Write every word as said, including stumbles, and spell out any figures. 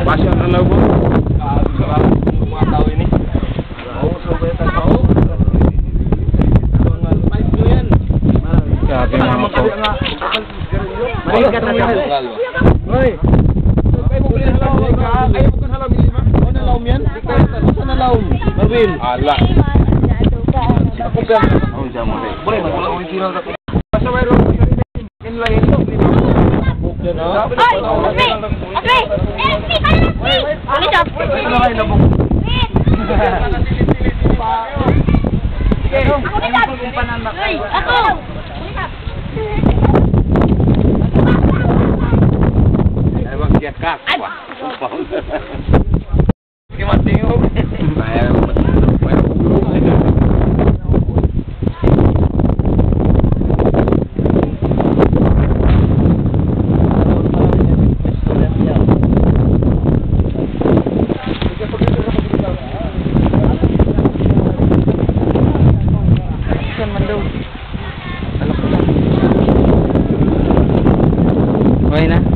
Pasya na lang po. Ah, salamat po mga tao ini. Oo, so, may tao. Grabe, mga ko. Maring ka na daw. Hoy. Ay, bukun na laum. Ay, bukun na laum yan. Ano na laum yan? Ano na laum? Marvin. Ala. Ako ba? Ang damo rin. Basta mayroon. Ay, Osme! Osme! Elsie! Kaya na, Elsie! Ako na lang! Ako! Ay, wag yan ka. Ay! Okay na.